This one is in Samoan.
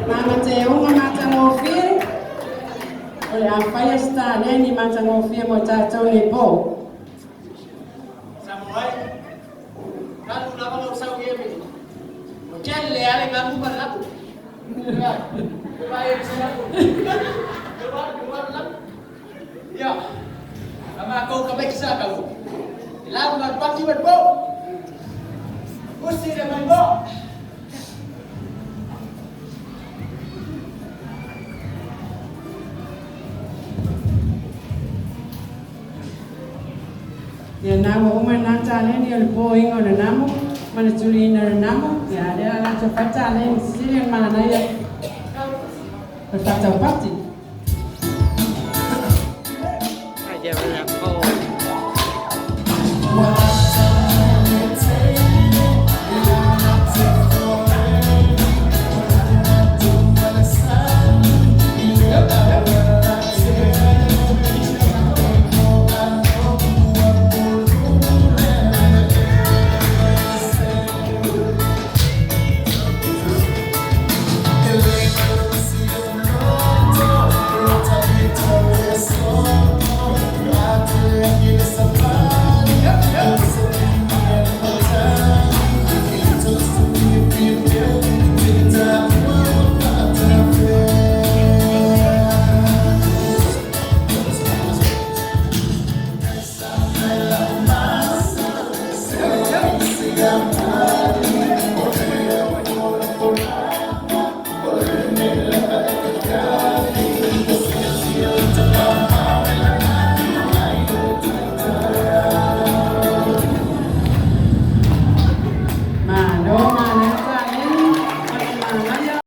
Mateuga matagofie o le a faia se taleni matagofie mo i tatou i lenei po. Samoa e, talu lava lou sau i Emily, ua tele lava le galu ma le lapu. Vaai e se lapu. Ia, a matou tamaiti sa taua, e lauga i le pati ma le po. Usi le maigoa. Ia na ua uma lena taleni o le poina o le namo ma le tuliina o le namo, ia a o lea o le a toe fai taleni sili ona manaia o le faataupati.